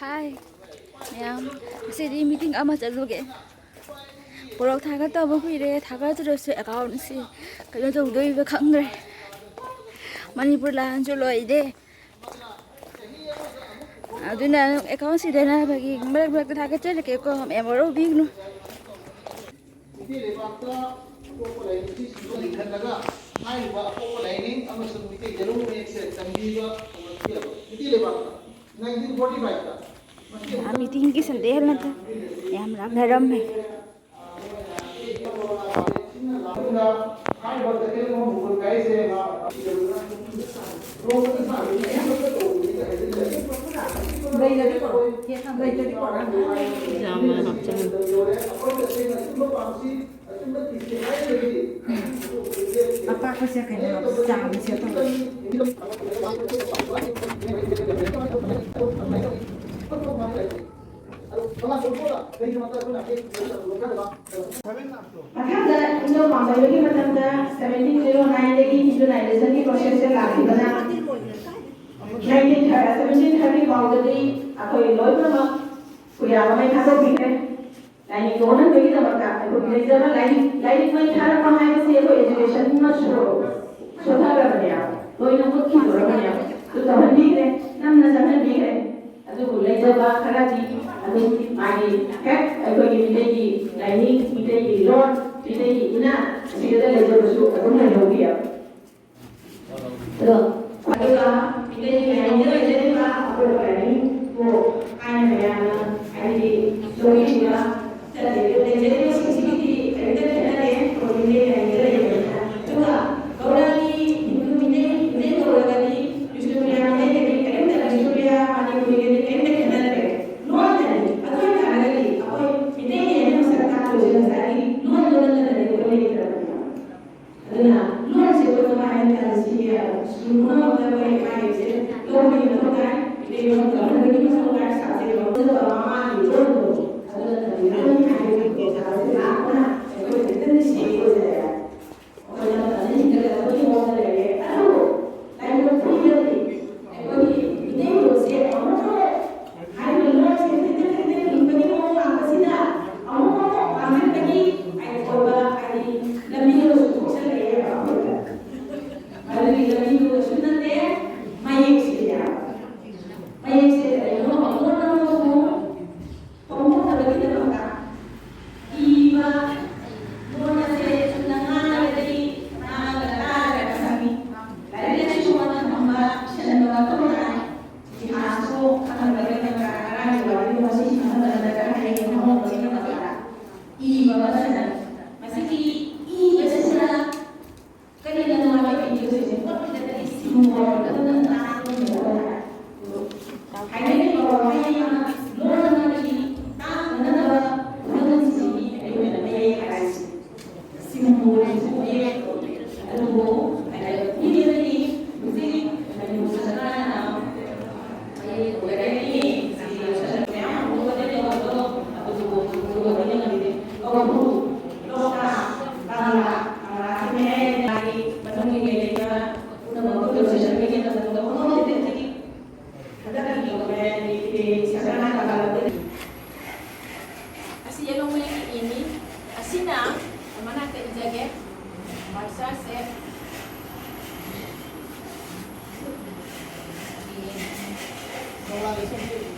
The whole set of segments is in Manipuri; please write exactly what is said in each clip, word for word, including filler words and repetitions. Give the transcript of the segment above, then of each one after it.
ꯍꯥꯏ ꯃꯌꯥꯝ, ꯉꯁꯤꯗꯤ ꯃꯤꯇꯤꯡ ꯑꯃ ꯆꯠꯂꯨꯒꯦ꯫ ꯄꯣꯔꯣꯛ ꯊꯥꯒꯠꯇꯕ ꯀꯨꯏꯔꯦ, ꯊꯥꯒꯠꯇ꯭ꯔꯁꯨ ꯑꯦꯀꯥꯎꯟꯁꯤ ꯀꯩꯅꯣ ꯇꯧꯗꯣꯏꯕ ꯈꯪꯗ꯭ꯔꯦ꯫ ꯃꯅꯤꯄꯨꯔ ꯂꯥꯟꯁꯨ ꯂꯣꯏꯗꯦ꯫ ꯑꯗꯨꯅ ꯑꯦꯀꯥꯎꯟꯁꯤꯗꯅ ꯑꯩꯈꯣꯏꯒꯤ ꯃꯔꯛ ꯃꯔꯛꯇ ꯊꯥꯒꯠꯆꯔꯛꯀꯦꯀꯣ, ꯃꯌꯥꯝ ꯋꯥꯔꯧꯕꯤꯒꯅꯨ꯫ ꯃꯤꯇꯩ ꯂꯩꯕꯥꯛꯇ ꯑꯄꯣꯛꯄ ꯂꯥꯏꯅꯤꯡꯊꯤꯁꯤꯡꯗꯨ ꯂꯤꯡꯈꯠꯂꯒ ꯍꯥꯏꯔꯤꯕ ꯑꯄꯣꯛꯄ ꯂꯥꯏꯅꯤꯡ ꯑꯃꯁꯨꯡ ꯃꯤꯇꯩ ꯌꯦꯔꯨꯝ ꯃꯌꯦꯛꯁꯦ ꯇꯝꯕꯤꯕ ꯍꯧꯔꯛꯈꯤꯕ꯫ ꯃꯤꯇꯩ ꯂꯩꯕꯥꯛꯇ ꯅꯥꯏꯟꯇꯤꯟ ꯐꯣꯔꯇꯤ ꯐꯥꯏꯚꯇ ꯃꯤꯇꯤꯡꯒꯤ ꯁꯟꯗꯦ ꯍꯦꯜꯂꯛꯇ ꯌꯥꯝ ꯂꯥꯡꯅꯔꯝꯃꯦ꯫ ꯑꯄꯥꯛꯄꯁꯦ ꯀꯩꯅꯣ ꯆꯥꯝꯃꯁꯦ ꯇꯧꯔꯦ꯫ ꯃꯊꯪꯗ ꯏꯟꯗꯣ ꯄꯥꯝꯕꯩꯕꯒꯤ ꯃꯇꯝꯗ seventeen zero nineꯗꯒꯤ Hinduization ꯒꯤ processꯁꯦ ꯂꯥꯛꯈꯤꯕꯅ nineteen thirty, seventeen thirty ꯐꯥꯎꯗꯗꯤ ꯑꯩꯈꯣꯏ ꯂꯣꯏꯅꯃꯛ ꯈꯨꯌꯥꯕ ꯃꯩ ꯊꯥꯗꯣꯛꯄꯤꯈ꯭ꯔꯦ꯫ ꯂꯥꯏꯅꯤꯡ ꯂꯣꯟꯍꯟꯕꯒꯤꯗꯃꯛꯇ ꯑꯩꯈꯣꯏꯒꯤ ꯂꯩꯖꯕ ꯂꯥꯏꯔꯤꯛ, ꯂꯥꯏꯔꯤꯛ ꯃꯩ ꯊꯥꯔꯛꯄ ꯍꯥꯏꯕꯁꯤ ꯑꯩꯈꯣꯏ education ꯑꯃꯁꯨ ꯁꯣꯊꯔꯕꯅꯦꯕ, ꯂꯣꯏꯅ ꯃꯨꯠꯈꯤꯗꯣꯔꯕꯅꯦꯕ꯫ ꯑꯗꯨ ꯇꯧꯍꯟꯕꯤꯈ꯭ꯔꯦ, ꯅꯝꯅ ꯆꯪꯍꯟꯕꯤꯈ꯭ꯔꯦ꯫ ꯑꯗꯨꯕꯨ ꯂꯩꯖꯕ ꯈꯔꯗꯤ ꯑꯗꯨꯝ ꯃꯥꯒꯤ ꯍꯦꯛ ꯑꯩꯈꯣꯏꯒꯤ ꯃꯤꯇꯩꯒꯤ ꯂꯥꯏꯅꯤꯡ, ꯃꯤꯇꯩꯒꯤ ꯂꯣꯟ, ꯃꯤꯇꯩꯒꯤ ꯏꯅꯥꯠ ꯑꯁꯤꯗ ꯂꯩꯖꯕꯁꯨ ꯑꯗꯨꯝ ꯂꯩꯍꯧꯔꯤꯑꯕ꯫ ꯑꯗꯣ ꯑꯗꯨꯒ ꯃꯤꯇꯩꯒꯤ ꯂꯥꯏꯅꯤꯡꯗ ꯂꯩꯖꯔꯤꯕ ꯑꯄꯣꯛꯄ ꯂꯥꯏꯅꯤꯡꯕꯨ ꯍꯥꯏꯅ ꯃꯌꯥꯝꯅ ꯍꯥꯏꯕꯗꯤ ꯂꯧꯕꯤꯔꯤꯕ ꯆꯠꯂꯤꯕ ꯂꯩꯖꯔꯤꯕꯁꯤꯡꯁꯤꯒꯤꯗꯤ ꯀꯔꯤꯝꯇ ꯈꯦꯠꯅꯗꯦ꯫ ꯑꯩꯈꯣꯏ ꯃꯤꯇꯩ ꯂꯥꯏꯅꯤꯡꯗ ꯂꯩꯕꯅꯤꯅ꯫ ꯑꯗꯨꯒ ꯒꯧꯔꯒꯤ ꯍꯤꯟꯗꯨ ꯃꯤꯇꯩ, ꯃꯤꯇꯩ ꯒꯧꯔꯒꯗꯤ ꯕꯤꯁꯅꯨꯄ꯭ꯔꯤꯌꯥ ꯃꯤꯇꯩꯒꯗꯤ ꯀꯔꯤꯝꯇ, ꯕꯤꯁꯅꯨꯄ꯭ꯔꯤꯌꯥ ꯃꯅꯤꯄꯨꯔꯤꯒꯗꯤ ꯀꯔꯤꯝꯇ ꯈꯦꯠꯅꯗ꯭ꯔꯦ꯫ ꯂꯣꯟꯗꯅꯤ꯫ ꯑꯗꯨ ꯑꯣꯏꯇꯥꯔꯒꯗꯤ ꯑꯩꯈꯣꯏ ꯃꯤꯇꯩꯒꯤ ꯍꯥꯏꯅ ꯃꯁꯛ ꯇꯥꯛꯇꯣꯏꯁꯦ ꯉꯁꯥꯏꯒꯤ ꯂꯣꯟꯗꯣ ꯅꯠꯇꯅꯗꯤ ꯑꯩꯈꯣꯏ ꯂꯩꯇ꯭ꯔꯕꯅꯦꯕ꯫ ꯑꯗꯨꯅ ꯂꯣꯟꯁꯦ ꯑꯩꯈꯣꯏ ꯀꯃꯥꯏꯅ ꯇꯝꯁꯤꯒꯦ? ꯁ꯭ꯀꯨꯜ ꯄꯨꯝꯅꯃꯛꯇ ꯑꯩꯈꯣꯏ ꯃꯥꯒꯤꯁꯦ ꯂꯧꯕꯒꯤ ꯃꯊꯧ ꯇꯥꯏ, ꯃꯤꯇꯩ ꯂꯣꯟ ꯇꯝꯍꯟꯕꯒꯤ ꯃꯊꯧ ꯇꯥꯏ, subject ꯑꯃ꯫ ꯑꯗꯨꯒ ꯃꯃꯥꯒꯤ ꯂꯣꯟꯗꯣ ꯑꯗꯨꯅ ꯇꯝꯕꯤꯔꯝꯃꯤ ꯍꯥꯏꯕꯒꯤ ꯄꯥꯎꯇꯥꯛꯁꯦ ꯂꯥꯛꯄꯅ ꯑꯩꯈꯣꯏ ꯈꯤꯇꯪꯗꯤ safe ꯑꯣꯏꯖꯔꯦ꯫ ꯑꯩꯈꯣꯏꯅ ꯐꯖꯅ ꯍꯤꯡꯒꯠꯀꯗꯕꯒꯤ ꯃꯑꯣꯡꯗ ꯂꯩꯔꯦ꯫ ꯑꯗꯨꯕꯨ ꯂꯥꯏꯕꯛ ꯊꯤꯕꯗꯤ ꯑꯩꯈꯣꯏꯒꯤ ꯃꯤꯇꯩ ꯂꯣꯟꯁꯦ ꯑꯃꯨꯛ ꯍꯥꯏꯅꯔꯤꯕ ꯋꯥꯍꯩ ꯑꯃ ꯂꯣꯟ ꯑꯃꯒꯤ ꯇꯥꯛꯅꯅꯕ ꯈꯨꯗꯝꯁꯤꯡꯅꯤ ꯑꯩꯈꯣꯏꯅ ꯃꯌꯦꯛ ꯍꯥꯏꯔꯤꯁꯤ꯫ ꯁꯤꯒꯨꯝꯕ ꯋꯥꯔꯤꯁꯨ ꯃꯌꯦꯛ ꯑꯗꯨꯕꯨ ꯃꯤꯑꯣꯏꯕꯒꯤ ꯍꯧꯖꯤꯛ ꯃꯅꯤꯄꯨꯔ ꯁꯔꯀꯥꯔꯅ ꯃꯌꯦꯛ ꯑꯣꯏꯔꯛꯏ, ꯃꯌꯥꯝ ꯎꯕꯗ ꯂꯩꯕꯗꯣ ꯑꯗꯨꯕꯨ ꯎꯕꯗ ꯂꯩꯔꯝꯗꯦ꯫ ꯀꯧꯕ꯭ꯔꯨ, ꯂꯣꯛꯇꯥꯛ, ꯀꯪꯂꯥ, ꯀꯪꯂꯥꯒꯤ ꯃꯌꯥꯏ ꯃꯅꯨꯡꯒꯤ ꯂꯩꯔꯤꯕ ꯄꯨꯝꯅꯃꯛ ꯂꯣꯏꯁꯤꯟꯕꯒꯤ ꯃꯇꯝꯗ ꯍꯣꯠꯅꯕꯗꯒꯤ ꯑꯁꯤ ꯌꯦꯂꯣꯡ ꯃꯌꯦꯛꯀꯤ ꯏꯅꯤ꯫ ꯑꯁꯤꯅ ꯃꯅꯥꯛꯇ ꯏꯖꯒꯦ꯫ ꯃꯥꯔꯁꯔꯁꯦ꯫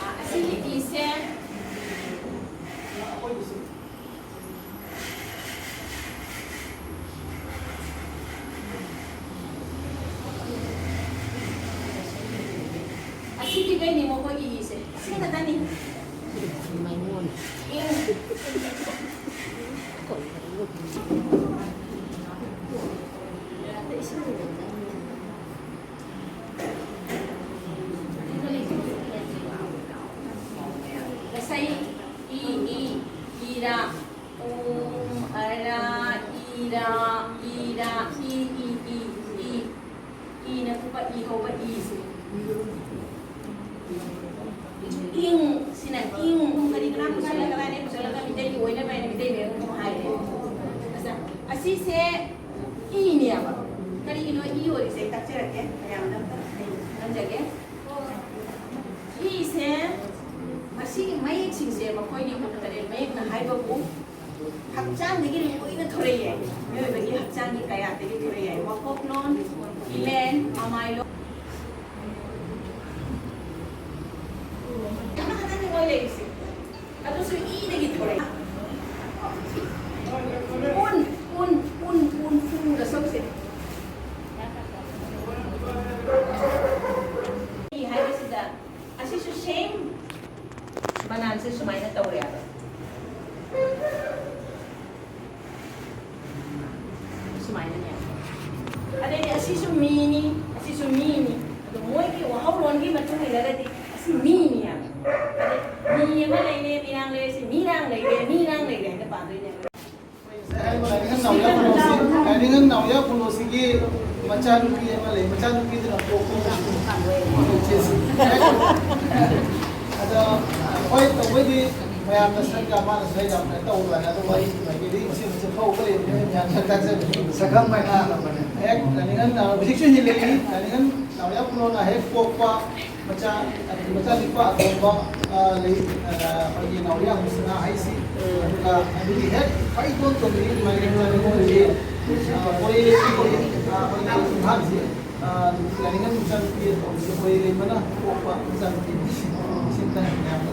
ꯑ, ꯑꯁꯤꯒꯤ ꯏꯁꯦ ꯑꯁꯤꯗꯤ ꯀꯩꯅꯤ ꯃꯈꯣꯏꯒꯤ ꯏꯁꯦ? ꯑꯁꯤ ꯈꯛꯇꯅꯤ꯫ ꯏꯪ꯫ ꯉꯁꯥꯏ ꯏ, ꯏ, ꯏꯔꯥ, ꯎꯝ, ꯑꯔꯥ, era, era, E, E, E, E. ꯏꯅ ꯀꯨꯞꯄ ꯏ ꯍꯧꯕ ꯏꯁꯦ꯫ ꯏꯪ ꯁꯤꯅ ꯏꯪ, ꯀꯔꯤꯒꯤꯅꯣ ꯄꯨꯁꯜꯂꯒ ꯂꯥꯏꯔꯤꯛ ꯄꯨꯁꯜꯂꯒ ꯃꯤꯇꯩꯒꯤ ꯑꯣꯏꯅꯕ ꯍꯥꯏꯅ ꯃꯤꯇꯩ ꯃꯌꯦꯛ ꯑꯃ ꯍꯥꯏꯔꯦ꯫ ꯑꯁꯤꯁꯦ ꯏꯅꯦꯕ꯫ ꯀꯔꯤꯒꯤꯅꯣ ꯏ ꯑꯣꯏꯔꯤꯁꯦ ꯑꯩ ꯇꯥꯛꯆꯔꯛꯀꯦ, ꯃꯌꯥꯝꯗ ꯑꯝꯇ ꯑꯩ ꯈꯪꯍꯟꯖꯒꯦ꯫ ꯏꯁꯦ ꯃꯁꯤꯒꯤ ꯃꯌꯦꯛꯁꯤꯡꯁꯦ ꯃꯈꯣꯏꯒꯤ ꯀꯨꯟ ꯇꯔꯦꯠ ꯃꯌꯦꯛꯅ ꯍꯥꯏꯕꯕꯨ ꯍꯛꯆꯥꯡꯗꯒꯤ ꯂꯣꯏꯅ ꯊꯣꯔꯛꯏ ꯍꯥꯏ꯫ ꯃꯤꯑꯣꯏꯕꯒꯤ ꯍꯛꯆꯥꯡꯒꯤ ꯀꯌꯥꯠꯇꯒꯤ ꯊꯣꯔꯛꯏ ꯍꯥꯏ꯫ ꯃꯀꯣꯛꯂꯣꯟ, ꯏꯃꯦꯟ, ꯃꯃꯥꯏꯂꯣꯟ꯫ ꯑꯃꯈꯛꯇꯅꯤ ꯃꯣꯏ ꯂꯩꯔꯤꯁꯦ꯫ ꯑꯗꯨꯁꯨ ꯏꯗꯒꯤ ꯊꯣꯔꯛꯏ꯫ ꯎꯟ, ꯎꯟ, ꯎꯟ, ꯎꯟ, ꯎꯟꯗ ꯁꯧꯁꯦ꯫ ꯍꯥꯏꯕꯁꯤꯗ ꯑꯁꯤꯁꯨ same ꯕꯅꯥꯟꯁꯦ ꯁꯨꯃꯥꯏꯅ ꯇꯧꯔꯦꯕ꯫ ꯁꯨꯃꯥꯏꯅꯅꯦ꯫ ꯑꯗꯩꯗꯤ ꯑꯁꯤꯁꯨ ꯃꯤꯅꯤ, ꯑꯁꯤꯁꯨ ꯃꯤꯅꯤ꯫ ꯑꯗꯣ ꯃꯣꯏꯒꯤ ꯋꯥꯍꯧꯔꯣꯟꯒꯤ ꯃꯇꯨꯡ ꯏꯜꯂꯒꯗꯤ ꯑꯁꯤ ꯃꯤ ꯑꯃ ꯂꯩꯔꯦ, ꯃꯤꯔꯥꯡ ꯂꯩꯔꯦ, ꯁꯤ ꯃꯤꯔꯥꯡ ꯂꯩꯔꯦ, ꯃꯤꯔꯥꯡ ꯂꯩꯔꯦ ꯍꯥꯏꯅ ꯄꯥꯗꯣꯏꯅꯦꯕ꯫ ꯂꯥꯏꯅꯤꯡꯉꯟ ꯅꯥꯎꯌꯥ ꯈꯨꯅꯣꯁꯤ, ꯂꯥꯏꯅꯤꯡꯉꯟ ꯅꯥꯎꯌꯥ ꯈꯨꯅꯣꯁꯤꯒꯤ ꯃꯆꯥꯅꯨꯄꯤ ꯑꯃ ꯂꯩ, ꯃꯆꯥꯅꯨꯄꯤꯗꯨꯅ ꯄꯣꯛꯄ ꯏꯆꯦꯁꯤ꯫ ꯑꯗ ꯍꯣꯏ, ꯇꯧꯕꯩꯗꯤ ꯃꯌꯥꯝꯅ ꯁꯛꯀ ꯃꯥꯅꯁꯨ ꯑꯩ ꯌꯥꯝ ꯀꯩꯅꯣ ꯇꯧꯕ ꯋꯥꯅꯤ, ꯑꯗꯨ ꯋꯥꯔꯤ ꯃꯥꯏꯀꯩꯗꯤ ꯃꯁꯤ ꯃꯁꯤ ꯐꯥꯎꯕ ꯂꯩꯕꯅꯦ, ꯃꯌꯥꯝꯅ ꯇꯥꯖꯕꯅꯤ꯫ ꯁꯛꯈꯪ ꯃꯥꯏꯈꯪ ꯍꯦꯛ ꯂꯥꯏꯅꯤꯡꯉꯟ ꯅꯥꯎꯌꯥ ꯍꯧꯖꯤꯛꯁꯨ ꯍꯤꯡꯂꯤ, ꯂꯥꯏꯅꯤꯡꯉꯟ ꯅꯥꯎꯌꯥ ꯈꯨꯅꯣꯅ ꯍꯦꯛ ꯄꯣꯛꯄ ꯃꯆꯥ, ꯃꯆꯥꯅꯨꯄꯥ ꯑꯇꯣꯝꯕ, ꯑ, ꯂꯩ, ꯑ, ꯑꯩꯈꯣꯏꯒꯤ ꯅꯥꯎꯔꯤ ꯑꯃꯨꯁꯅꯥ ꯍꯥꯏꯁꯤ꯫ ꯑꯗꯨꯒ ꯑꯗꯨꯒꯤ ꯍꯦꯛ ꯈ꯭ꯋꯥꯏ ꯏꯇꯣꯟ ꯇꯣꯟꯕꯤ ꯃꯥꯒꯤ ꯃꯆꯥꯅꯨꯄꯤ ꯑꯣꯏꯔꯤꯁꯤ, ꯑ, ꯃꯣꯏ, ꯑ, ꯑꯩꯈꯣꯏꯒꯤ ꯌꯨꯝꯊꯥꯡꯁꯤ, ꯑ, ꯂꯥꯏꯅꯤꯡꯉꯟ ꯃꯆꯥꯅꯨꯄꯤ ꯑꯇꯣꯝꯕꯤꯁꯦ ꯑꯩꯈꯣꯏ ꯂꯩꯃꯅ ꯄꯣꯛꯄ ꯃꯆꯥꯅꯨꯄꯤ꯫ ꯁꯤꯝꯇꯪ ꯃꯌꯥꯝꯗ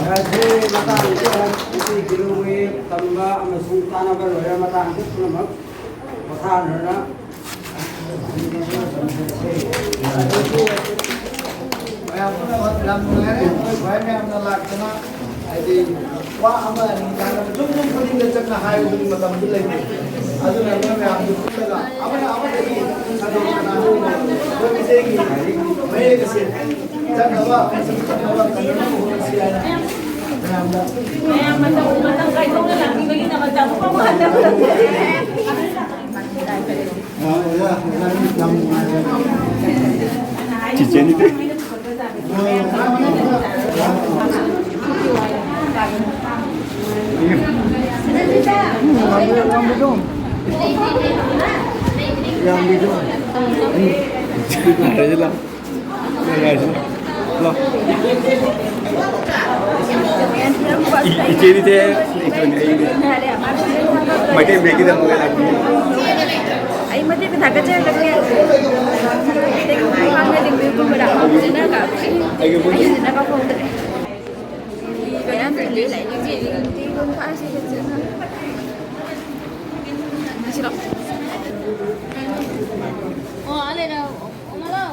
ꯉꯁꯤ ꯃꯇꯥꯡꯁꯤꯗ ꯏꯆꯦ ꯒꯤꯔꯨꯒꯤ ꯇꯝꯕ ꯑꯃꯁꯨꯡ ꯇꯥꯟꯅꯕ ꯂꯣꯏꯔ ꯃꯇꯥꯡꯗ ꯄꯨꯝꯅꯃꯛ ꯄꯣꯊꯥꯅꯔꯅ ꯃꯌꯥꯝ ꯄꯨꯝꯅꯃꯛ ꯌꯥꯝ ꯅꯨꯡꯉꯥꯏꯔꯦ꯫ ꯑꯩꯈꯣꯏ ꯚꯥꯏ ꯃꯌꯥꯝꯅ ꯂꯥꯛꯇꯅ, ꯍꯥꯏꯗꯤ, ꯋꯥ ꯑꯃ ꯑꯅꯤ ꯉꯥꯡꯅꯕ ꯌꯨꯝ ꯌꯨꯝ ꯈꯨꯗꯤꯡꯗ ꯆꯠꯅ ꯍꯥꯏꯕꯒꯤ ꯃꯇꯝꯗꯨ ꯂꯩꯇꯦ꯫ ꯑꯗꯨꯅ ꯅꯣꯏ ꯃꯌꯥꯝꯁꯨ ꯄꯨꯜꯂꯒ ꯑꯃꯅ ꯑꯃꯗꯒꯤ ꯁꯟꯗꯣꯛꯇꯅ ꯑꯩꯈꯣꯏ ꯃꯤꯇꯩꯒꯤ ꯃꯌꯦꯛ ꯑꯁꯦ ꯆꯠꯅꯕ, ꯃꯁꯛ ꯆꯠꯅꯕ ꯀꯩꯅꯣ ꯍꯣꯠꯅꯁꯤ ꯍꯥꯏꯅ ꯃꯌꯥꯝꯗ ꯃꯌꯥꯝ ꯃꯇꯝ, ꯃꯇꯝ ꯀꯥꯏꯊꯣꯛꯅ ꯂꯥꯛꯄꯤꯕꯒꯤꯗꯃꯛꯇ ꯑꯃꯨꯛ ꯑꯃꯨꯛ ꯍꯟꯅ ꯈꯨꯔꯨꯝꯖꯔꯤ꯫ ꯑ, ꯑꯣꯖꯥ, ꯑꯣꯖꯥ, ꯌꯥꯝ ꯅꯨꯡꯉꯥꯏꯔꯦ꯫ ꯆꯤꯆꯦꯅꯤ꯫ ꯌꯥꯝꯕꯤꯗꯣ꯫ ꯂꯥꯛꯑꯣ꯫ ꯏ-, ꯏꯆꯦꯗꯤ ꯇꯦ, ꯏꯆꯦꯗꯤ꯫ ꯃꯩꯇꯩ ꯃꯌꯦꯛꯀꯤꯗꯃꯛꯇ ꯂꯥꯛꯄꯅꯤ꯫ ꯑꯩ ꯃꯇꯦꯛ ꯈꯤꯇꯪ ꯊꯥꯒꯠꯆꯔꯛꯀꯦ꯫ ꯃꯇꯦꯛ ꯈꯤꯇꯪ ꯍꯥꯡꯅ ꯂꯤꯡꯕꯤꯌꯨ ꯀꯨꯝꯕꯗ꯫ ꯐꯖꯅ ꯀꯥꯞꯄꯤ꯫ ꯑꯩꯒꯤ ꯄꯨꯟꯁꯤ꯫ ꯑꯩ ꯐꯖꯅ ꯀꯥꯞꯍꯧꯗ꯭ꯔꯦ꯫ ꯃꯌꯥꯝ ꯂꯩ, ꯂꯩ, ꯂꯩ, ꯂꯩ, ꯂꯩ, ꯂꯩ, ꯐꯥꯁꯤ ꯐꯖꯅ꯫ ꯁꯤꯔꯣ? ꯑꯣ, ꯑꯥ, ꯂꯩꯔꯦ꯫ ꯑꯣ, ꯃꯥꯂꯣ꯫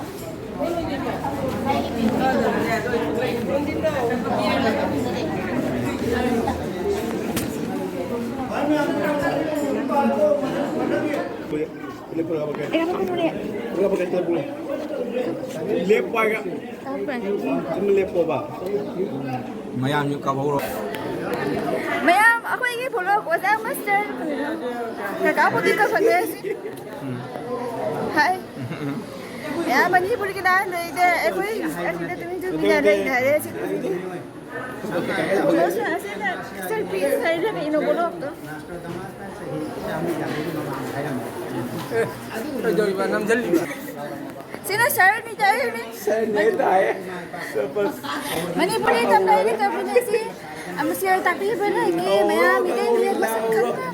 ꯂꯦꯞꯄꯣ ꯍꯥꯏꯒ꯫ ꯁꯨꯝ ꯂꯦꯞꯄꯣꯕ꯫ ꯃꯌꯥꯝꯁꯨ ꯀꯥꯞꯍꯧꯔꯣ꯫ ꯃꯌꯥꯝ ꯑꯩꯈꯣꯏꯒꯤ ꯚ꯭ꯂꯣꯒ ꯑꯣꯖꯥ ꯃꯥꯁꯇꯔ ꯀꯀꯥꯕꯨꯗꯤ ꯀꯧꯍꯟꯗꯣꯏꯁꯤ꯫ ꯍꯥꯏ꯫ ꯃꯌꯥꯝ ꯃꯅꯤꯄꯨꯔꯒꯤ ꯅꯍꯥꯟ ꯂꯩꯗꯦ ꯑꯩꯈꯣꯏ ꯑꯁꯤꯗ ꯇꯨꯃꯤꯟ ꯇꯨꯃꯤꯟꯅ ꯂꯩꯅꯔꯦ ꯁꯤ꯫ ꯀꯩꯗꯧꯔꯤꯕ ꯅꯝꯁꯤꯜꯂꯤꯕ? ꯁꯤꯅ ꯁꯔꯅꯤ ꯇꯥꯏꯅꯦ꯫ ꯁꯔꯅꯤ ꯇꯥꯏ꯫ ꯃꯅꯤꯄꯨꯔꯤ ꯇꯝꯕ ꯍꯩꯔꯦ ꯀꯕꯤꯅꯦꯁꯤ꯫ ꯑꯃꯁꯤꯌꯥ ꯇꯥꯛꯄꯤꯕ ꯂꯩꯒꯦ ꯃꯌꯥꯝ ꯃꯤꯔꯦꯟ ꯃꯤꯔꯦꯟ ꯃꯁꯛ ꯈꯪꯕ꯫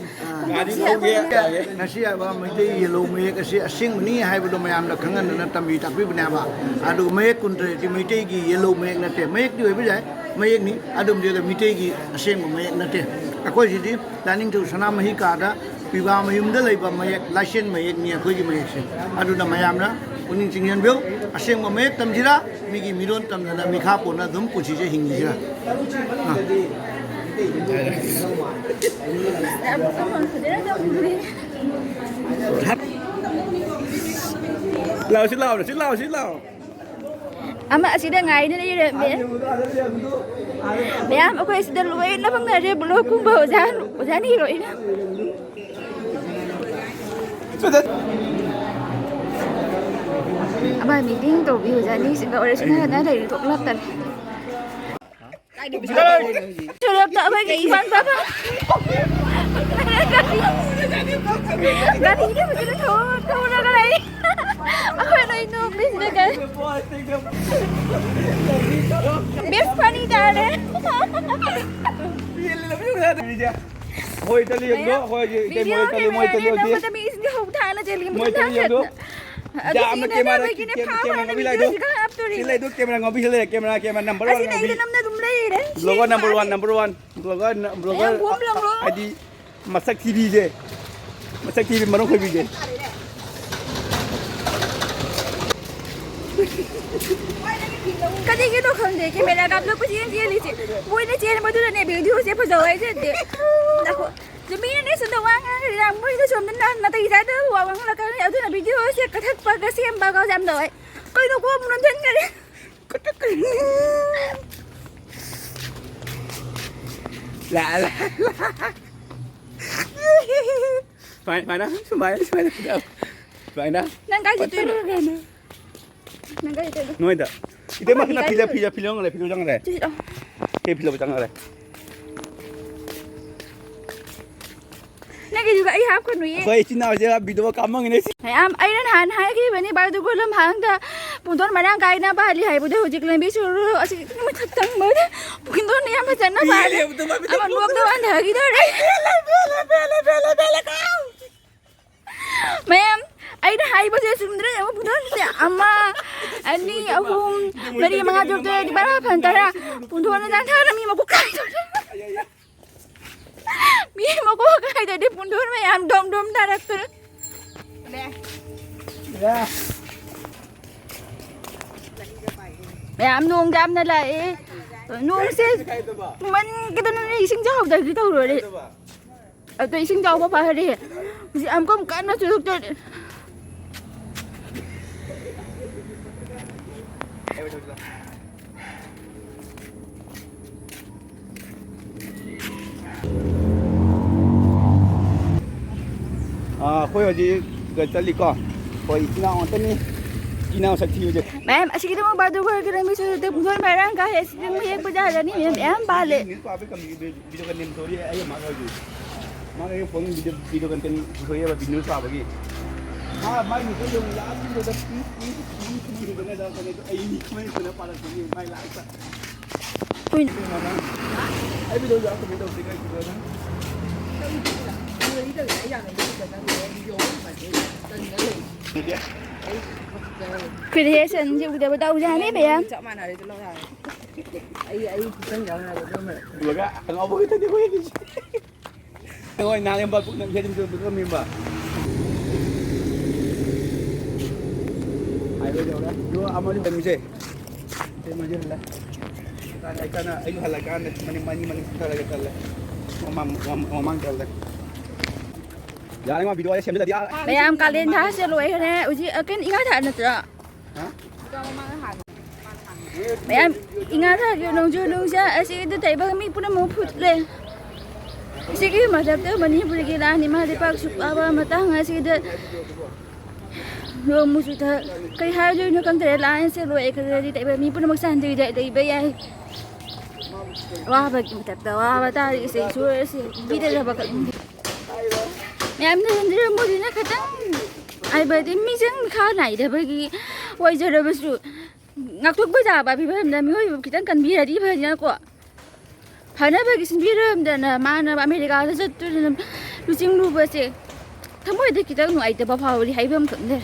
ꯒꯥꯔꯤ ꯊꯧꯒꯦ ꯌꯥꯏꯌꯦ꯫ ꯉꯁꯤ ꯍꯥꯏꯕ ꯃꯩꯇꯩ ꯌꯦꯜꯂꯣ ꯃꯌꯦꯛ ꯑꯁꯤ ꯑꯁꯦꯡꯕꯅꯤ ꯍꯥꯏꯕꯗꯣ ꯃꯌꯥꯝꯗ ꯈꯪꯍꯟꯗꯅ ꯇꯝꯕꯤ ꯇꯥꯛꯄꯤꯕꯅꯦꯕ꯫ ꯑꯗꯨꯒ ꯃꯌꯦꯛ ꯀꯨꯟꯇꯔꯦꯠꯇꯤ ꯃꯩꯇꯩꯒꯤ ꯌꯦꯜꯂꯣ ꯃꯌꯦꯛ ꯅꯠꯇꯦ꯫ ꯃꯌꯦꯛꯇꯤ ꯑꯣꯏꯕ ꯌꯥꯏ, ꯃꯌꯦꯛꯅꯤ꯫ ꯑꯗꯨꯝꯗꯤ ꯃꯩꯇꯩꯒꯤ ꯑꯁꯦꯡꯕ ꯃꯌꯦꯛ ꯅꯠꯇꯦ꯫ ꯑꯩꯈꯣꯏꯁꯤꯗꯤ ꯂꯥꯏꯅꯤꯡꯊꯧ ꯁꯅꯥꯃꯍꯤ ꯀꯥꯗ ꯄꯤꯕꯥ ꯃꯌꯨꯝꯗ ꯂꯩꯕ ꯃꯌꯦꯛ, ꯂꯥꯏꯁꯦꯟ ꯃꯌꯦꯛꯅꯤ ꯑꯩꯈꯣꯏꯒꯤ ꯃꯌꯦꯛꯁꯦ꯫ ꯑꯗꯨꯅ ꯃꯌꯥꯝꯅ ꯄꯨꯛꯅꯤꯡ ꯆꯤꯡꯁꯤꯟꯕꯤꯌꯨ꯫ ꯑꯁꯦꯡꯕ ꯃꯌꯦꯛ ꯇꯝꯁꯤꯔꯥ, ꯃꯤꯒꯤ ꯃꯤꯔꯣꯟ ꯇꯝꯗꯅ ꯃꯤꯈꯥ ꯄꯣꯟꯅ ꯑꯗꯨꯝ ꯄꯨꯟꯁꯤꯁꯦ ꯍꯤꯡꯈꯤꯁꯤꯔꯥ? ꯑꯥ꯫ ꯂꯥꯎꯁꯤ ꯂꯥꯎ, ꯁꯤ ꯂꯥꯎ, ꯁꯤ ꯂꯥꯎ꯫ ꯑꯃ ꯑꯁꯤꯗ ꯉꯥꯏꯗꯨꯅ ꯂꯩꯔꯝꯃꯦ꯫ ꯃꯌꯥꯝ ꯑꯩꯈꯣꯏ ꯑꯁꯤꯗ ꯂꯣꯏꯅ ꯐꯪꯅꯔꯦ, ꯕ꯭ꯂꯣꯛꯀꯨꯝꯕ ꯑꯣꯖꯥ, ꯑꯣꯖꯥꯅꯤ ꯂꯣꯏꯅ꯫ ꯑꯃ ꯃꯤꯇꯤꯡ ꯇꯧꯕꯤ ꯑꯣꯖꯥꯅꯤꯁꯤꯡꯒ ꯑꯣꯏꯔꯁꯨ ꯅꯍꯥꯟ ꯂꯩꯔꯤ ꯊꯣꯛꯂꯛꯇꯔꯦ꯫ ꯁꯣꯔꯣꯛꯇ ꯑꯩꯈꯣꯏꯒꯤ ꯏꯃꯥꯟ ꯄꯥꯕ ꯒꯥꯔꯤꯗ ꯐꯖꯅ ꯊꯧ-, ꯊꯧꯔꯒ ꯂꯩ꯫ ꯑꯩꯈꯣꯏ ꯂꯣꯏ ꯅꯣꯛꯄꯁꯤꯗ ꯒꯥꯔꯤ꯫ ꯕꯦꯁ ꯐꯅꯤ ꯇꯥꯔꯦ꯫ ꯍꯣꯏ, ꯆꯠꯂꯤ ꯌꯦꯡꯗꯣ, ꯑꯩꯈꯣꯏꯒꯤ ꯏꯇꯩ ꯃꯣꯏ ꯚꯤꯗꯤꯑꯣ ꯆꯠꯂꯤ, ꯃꯣꯏ ꯀꯦꯃꯦꯔꯥꯅꯦ ꯆꯠꯂꯤ ꯍꯧꯖꯤꯛ꯫ ꯅꯝꯕꯗ ꯃꯤ ꯏꯁꯤꯡꯗ ꯍꯧ ꯊꯥꯅ ꯆꯦꯜꯂꯤ ꯃꯣꯏ ꯃꯊꯪ ꯆꯠꯂꯤ ꯌꯦꯡꯗꯣ꯫ ꯍꯥꯠꯅ꯫ ꯑꯗꯨ ꯌꯥꯝꯅ ꯁꯤꯅ ꯀꯦꯃꯦꯔꯥ ꯅꯝꯕꯒꯤꯅꯦ ꯀꯦꯝ-, ꯐꯥ ꯀꯦꯃꯦꯔꯥ ꯐꯥꯅ ꯉꯥꯎꯕꯤ ꯂꯥꯏꯗꯣ꯫ ꯚꯤꯗꯤꯑꯣꯁꯤ ꯀꯟꯅ ꯍꯥꯞꯇꯣꯔꯤ꯫ ꯁꯤ ꯂꯩꯗꯣ ꯀꯦꯃꯦꯔꯥ ꯉꯥꯎꯕꯤ ꯁꯤ ꯂꯩꯔꯦ, ꯀꯦꯃꯦꯔꯥ, ꯀꯦꯃꯦꯔꯥ ꯅꯝꯕꯔ ꯋꯥꯟ ꯑꯁꯤꯅ ꯑꯩꯒ ꯉꯥꯎꯕꯤ꯫ ꯅꯝꯅ ꯑꯗꯨꯝ ꯂꯩꯔꯦ꯫ ꯁꯤ ꯕ꯭ꯂꯣꯒꯔ ꯅꯝꯕꯔ ꯋꯥꯟ, ꯐꯥꯅꯤ꯫ ꯅꯝꯕꯔ ꯋꯥꯟ, ꯕ꯭ꯂꯣꯒꯔ ꯅ-, ꯕ꯭ꯂꯣꯒꯔ ꯃꯌꯥꯝ ꯍꯣꯝ ꯂꯪꯂꯣ꯫ ꯍꯥꯏꯗꯤ ꯃꯁꯛ ꯊꯤꯕꯤꯁꯦ꯫ ꯃꯁꯛ ꯊꯤꯕꯤ ꯃꯔꯝ ꯈꯣꯏꯕꯤꯁꯦ꯫ ꯀꯔꯤꯒꯤꯅꯣ ꯈꯪꯗꯦ, ꯀꯦꯃꯦꯔꯥ ꯀꯥꯞꯂꯛꯄꯁꯤ ꯌꯦꯡ ꯆꯦꯜꯂꯤꯁꯦ꯫ ꯃꯣꯏꯅ ꯆꯦꯟꯕꯗꯨꯗꯅꯦ ꯚꯤꯗꯤꯑꯣꯁꯦ ꯐꯖꯧ ꯍꯥꯏꯖꯗꯦ꯫ ꯅꯈꯣ-, ꯃꯤꯅꯅꯦ ꯁꯣꯝꯗ ꯋꯥ ꯉꯥꯡꯉꯒ ꯃꯣꯏꯅ ꯁꯣꯝꯗ ꯅꯥ-, ꯅꯥꯇꯩ ꯆꯥꯗꯕ ꯋꯥ ꯉꯥꯡꯂꯛꯀꯅꯤ꯫ ꯑꯗꯨꯅ ꯚꯤꯗꯤꯑꯣꯁꯦ ꯀꯛꯊꯠꯄꯒ ꯁꯦꯝꯕꯒ ꯌꯥꯝ ꯇꯧꯋꯦ꯫ ꯀꯩꯅꯣ ꯈꯣꯡ ꯑꯃꯨꯛ ꯅꯝꯁꯤꯟꯈꯔꯦ꯫ ꯂꯥ, ꯂꯥ, ꯂꯥ꯫ ꯁꯨꯃꯥꯏ-, ꯁꯨꯃꯥꯏꯅ, ꯁꯨꯃꯥꯏꯅ, ꯁꯨꯃꯥꯏꯅ, ꯁꯨꯃꯥꯏꯅ꯫ ꯅꯪ ꯀꯥꯏ ꯆꯠꯇꯣꯏꯅꯣ? ꯅꯪ ꯀꯥꯏ ꯆꯠꯇꯣꯏꯅꯣ? ꯅꯣꯏꯗ꯫ ꯏꯇꯩꯃ, ꯁꯤꯅ ꯐꯤꯖ-, ꯐꯤꯖ-, ꯐꯤꯖ ꯆꯪꯉꯔꯦ, ꯐꯤꯖ ꯆꯪꯉꯔꯦ꯫ ꯁꯤ ꯂꯥꯛꯑꯣ꯫ ꯁꯤ ꯐꯤꯖ ꯆꯪꯉꯔꯦ꯫ ꯅꯪꯒꯤꯗꯨꯒ ꯑꯩ ꯍꯥꯞꯀꯅꯨꯌꯦ꯫ ꯑꯩꯈꯣꯏ ꯏꯆꯤꯟ ꯏꯅꯥꯎꯁꯦ video ꯀꯥꯝꯃꯝꯒꯅꯤ꯫ ꯃꯌꯥꯝ, ꯑꯩꯅ ꯅꯍꯥꯟ ꯍꯥꯏꯈꯤꯕꯅꯤ, ꯕꯥꯔꯗꯨꯒꯣ ꯂꯝꯍꯥꯡꯗ ꯄꯨꯡꯗꯣꯟ ꯃꯔꯥꯡ ꯀꯥꯏꯅ ꯄꯥꯜꯂꯤ ꯍꯥꯏꯕꯗꯣ ꯍꯧꯖꯤꯛ ꯂꯝꯕꯤ ꯁꯣꯔꯣꯛ ꯑꯁꯤ ꯃꯊꯛ ꯊꯪꯕꯗ ꯄꯨꯡꯗꯣꯟ ꯌꯥꯝ ꯐꯖꯅ ꯄꯥꯜꯂꯤ꯫ ꯄꯦꯜꯂꯦ, ꯑꯃ ꯅꯣꯛꯇ ꯋꯥꯟꯊꯈꯤꯗꯧꯔꯦ꯫ ꯄꯦꯜꯂꯦ, ꯄꯦꯜꯂꯦ, ꯄꯦꯜꯂꯦ, ꯄꯦꯜꯂꯦ, ꯀꯥꯎ꯫ ꯃꯌꯥꯝ, ꯑꯩꯅ ꯍꯥꯏꯕꯁꯦ ꯆꯨꯝꯗ꯭ꯔꯦ ꯌꯦꯡꯉꯣ, ꯄꯨꯡꯗꯣꯟꯁꯦ ꯑꯃ, ꯑꯅꯤ, ꯑꯍꯨꯝ, ꯃꯔꯤ, ꯃꯉꯥ, ꯇꯔꯨꯛ, ꯇꯔꯦꯠ, ꯅꯤꯄꯥꯜ, ꯃꯥꯄꯜ, ꯇꯔꯥ꯫ ꯄꯨꯡꯗꯣꯟꯅ ꯆꯥꯟꯊꯔ ꯃꯤ ꯃꯀꯣꯛ ꯀꯥꯏꯗꯣꯔꯦ꯫ ꯃꯤ ꯃꯀꯣꯛ ꯀꯥꯏꯗꯣꯔꯦ, ꯄꯨꯡꯗꯣꯟ ꯃꯌꯥꯝ ꯗꯣꯝ ꯗꯣꯝ ꯇꯥꯔꯛꯇꯅ꯫ ꯃꯌꯥꯝ ꯅꯣꯡ ꯌꯥꯝꯅ ꯂꯥꯛꯑꯦ꯫ ꯅꯣꯡꯁꯦ ꯆꯨꯃꯟꯈꯤꯗꯅꯅꯦ ꯏꯁꯤꯡ ꯆꯥꯎꯗꯒꯤ ꯇꯧꯔꯨꯔꯦ꯫ ꯑꯗꯣ ꯏꯁꯤꯡ ꯆꯥꯎꯕ ꯐꯔꯦ꯫ ꯍꯧꯖꯤꯛ ꯑꯃꯨꯛꯀ ꯑꯃꯨꯛ ꯀꯟꯅ ꯆꯨꯔꯛꯇꯣꯔꯦ꯫ ꯑꯥ, ꯑꯩꯈꯣꯏ ꯍꯧꯖꯤꯛ ꯆꯠꯂꯤꯀꯣ꯫ ꯑꯩꯈꯣꯏ ꯏꯆꯤꯟ ꯏꯅꯥꯎ ꯉꯥꯛꯇꯅꯤ꯫ ꯏꯆꯤꯟ ꯏꯅꯥꯎ ꯁꯛ ꯊꯤꯕꯁꯦ꯫ ꯃꯌꯥꯝ, ꯑꯁꯤꯒꯤꯗꯃꯛ ꯕꯥꯗꯨ ꯈꯣꯏꯒꯤ ꯂꯝꯕꯤ ꯁꯣꯔꯣꯛꯇ ꯄꯨꯡꯗꯣꯟ ꯃꯔꯥꯡ ꯀꯥꯏ꯫ ꯑꯁꯤꯗ ꯃꯤ ꯍꯦꯛꯄ ꯌꯥꯔꯅꯤ, ꯃꯌꯥꯝ, ꯃꯌꯥꯝ ꯄꯥꯜꯂꯦ꯫ Video content ꯇꯧꯔꯤ, ꯑꯩ ꯑꯃ ꯍꯥꯏꯗꯣꯏ꯫ ꯃꯥꯅ ꯑꯩ phone video, video content ꯄꯨꯊꯣꯛꯑꯦꯕ, business ꯁꯥꯕꯒꯤ꯫ ꯃꯥ, ꯃꯥꯏ ꯅꯨꯄꯤꯗꯣ ꯌꯥꯝ ꯊꯤꯅ ꯄꯤ, ꯄꯤ, ꯄꯤ, ꯄꯤ, ꯄꯤ, ꯄꯤ, ꯑꯩ ꯃꯤ ꯈꯪꯅ ꯈꯪꯅ ꯄꯥꯜꯂꯛꯄꯒꯤ ꯃꯥꯏ life꯫ ꯀꯨꯏꯅ꯫ ꯑꯩ video ꯌꯥꯝ comment ꯇꯧꯗꯦ, ꯀꯩꯒꯤꯅꯣ ꯅꯪ? Creation ꯁꯤ ꯎꯗꯕ ꯇꯧꯖꯥꯅꯤ ꯃꯌꯥꯝ꯫ ꯆꯞ ꯃꯥꯟꯅꯔꯦ, ꯑꯗꯨ ꯂꯧ ꯌꯥꯔꯦ꯫ ꯑꯩ, ꯑꯩ ꯈꯤꯇꯪ ꯌꯥꯎꯔꯦ, ꯑꯗꯨ ꯑꯃ꯫ ꯑꯗꯨꯒ ꯑꯉꯥꯎꯕ ꯈꯛꯇꯅꯤ ꯑꯩꯈꯣꯏꯒꯤꯁꯦ꯫ ꯍꯣꯏ, ꯅꯍꯥꯟ ꯌꯥꯝ ꯄꯥꯛ ꯄꯨꯛꯅ ꯐꯦꯟ ꯆꯣꯡꯕꯗꯣ ꯃꯦꯝꯕ꯫ Highway ꯌꯧꯔꯦ꯫ ꯑꯗꯣ ꯑꯃꯁꯨ ꯍꯟꯁꯦ꯫ ꯁꯤ ꯃꯣꯏꯁꯨ ꯍꯜꯂꯦ꯫ ꯀꯥꯟꯅ ꯑꯩ ꯀꯥꯟꯅ ꯑꯩꯁꯨ ꯍꯜꯂꯀꯥꯟꯗ ꯃꯅꯤꯡ, ꯃꯅꯤꯡ, ꯃꯅꯤꯡ ꯆꯠꯂꯒꯦ ꯇꯜꯂꯦ꯫ ꯃꯃꯥꯡ, ꯃꯃꯥꯡ, ꯃꯃꯥꯡ ꯆꯠꯂꯦ꯫ ꯌꯥꯔꯦ, ꯃꯥ video ꯋꯥꯔꯤ ꯁꯦꯝꯖꯤꯜꯂꯗꯤ ꯌꯥꯔꯦ꯫ ꯃꯌꯥꯝ ꯀꯥꯂꯦꯟ ꯊꯥꯁꯦ ꯂꯣꯏꯈ꯭ꯔꯦ꯫ ꯍꯧꯖꯤꯛ, ꯑ, ꯀꯩꯅꯣ, ꯏꯉꯥ ꯊꯥ ꯅꯠꯇ꯭ꯔꯣ? ꯍꯥ? ꯃꯌꯥꯝ ꯏꯉꯥ ꯊꯥꯒꯤ ꯅꯣꯡꯖꯨ ꯅꯨꯡꯁꯥ ꯑꯁꯤꯗ ꯇꯥꯏꯕꯪ ꯃꯤ ꯄꯨꯝꯅꯃꯛ ꯐꯨꯠꯂꯦ꯫ ꯑꯁꯤꯒꯤ ꯃꯊꯛꯇ ꯃꯅꯤꯄꯨꯔꯒꯤ ꯂꯥꯟ ꯏꯃꯥ ꯂꯩꯄꯥꯛ ꯁꯨꯛ ꯋꯥꯕ ꯃꯇꯥꯡ ꯑꯁꯤꯗ ꯅꯣꯡꯃ ꯆꯨꯊ ꯀꯩ ꯍꯥꯏꯗꯣꯏꯅꯣ ꯈꯪꯗꯔꯦ꯫ ꯂꯥꯟꯁꯦ ꯂꯣꯏꯈ꯭ꯔꯗꯤ ꯇꯥꯏꯕꯪ ꯃꯤ ꯄꯨꯝꯅꯃꯛ ꯁꯥꯟꯇꯤꯗ ꯂꯩꯕ ꯌꯥꯏ꯫ ꯑꯋꯥꯕꯒꯤ ꯃꯊꯛꯇ ꯑꯋꯥꯕ ꯇꯥꯔꯤꯁꯦ ꯏꯁꯣꯔꯁꯦ ꯄꯤꯗꯅꯕ ꯈꯛꯅꯤ꯫ ꯃꯌꯥꯝ ꯅꯔꯦꯟꯗ꯭ꯔ ꯃꯣꯗꯤꯅ ꯈꯤꯇꯪ ꯍꯥꯏꯕꯗꯤ ꯃꯤꯆꯪ ꯃꯤꯈꯥ ꯅꯥꯏꯗꯕꯒꯤ ꯑꯣꯏꯖꯔꯕꯁꯨ ꯉꯥꯛꯊꯣꯛꯄ ꯌꯥꯕ ꯐꯤꯕꯝꯗ ꯃꯤꯑꯣꯏꯕ ꯈꯤꯇꯪ ꯀꯟꯕꯤꯔꯗꯤ ꯐꯅꯤꯅꯀꯣ꯫ ꯐꯅꯕꯒꯤ ꯁꯤꯟꯕꯤꯔꯝꯗꯅ ꯃꯥꯅ ꯑꯃꯦꯔꯤꯀꯥꯗ ꯆꯠꯇꯨꯅ ꯂꯨꯆꯤꯡꯂꯨꯕꯁꯦ ꯊꯃꯣꯏꯗ ꯈꯤꯇꯪ ꯅꯨꯡꯉꯥꯏꯇꯕ ꯐꯥꯎꯔꯤ ꯍꯥꯏꯕ ꯑꯃꯈꯛꯅꯦ꯫